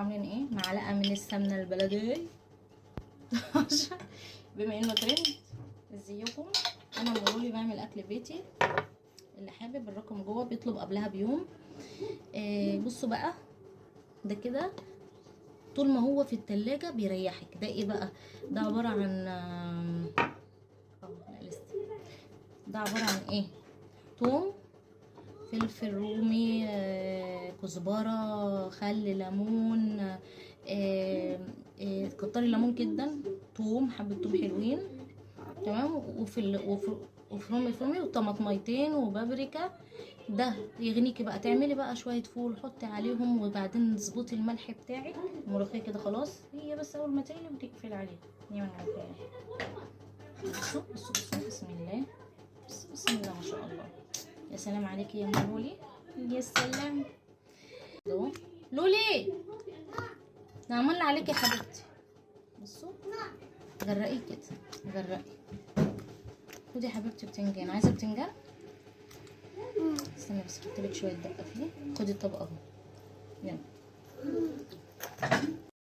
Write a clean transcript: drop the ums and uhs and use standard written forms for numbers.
عاملين ايه؟ معلقه من السمنة البلدي. بما انه ترند. ازيكم؟ انا مرولي بعمل اكل بيتي. اللي حابب الرقم جوه بيطلب قبلها بيوم. بصوا بقى، ده كده طول ما هو في التلاجة بيريحك. ده ايه بقى؟ ده عبارة عن لا لسه. ده عبارة عن ايه؟ توم، فلفل رومي، كزبرة، خل، ليمون، كتري ليمون جدا، توم، حبة توم حلوين، تمام، وفرومي فرومي وطماطميتين وبابريكا. ده يغنيكي بقى. تعملي بقى شوية فول حطي عليهم، وبعدين تظبطي الملح بتاعك. الملوخية كده خلاص، هي بس اول ما تقلب تقفل عليها. نعمل الملوخية. بصوا بصوا بصوا، بسم الله، بصوا بسم الله ما شاء الله. يا سلام عليكي يا ام لولي، يا سلام. لولي عملنا عليك يا حبيبتي. بصوا غرقيه كده، غرقي. خدي يا حبيبتي بتنجان. عايزه بتنجان؟ استني بس احط لك شوية دقه فيه. خدي الطبق اهو، يلا.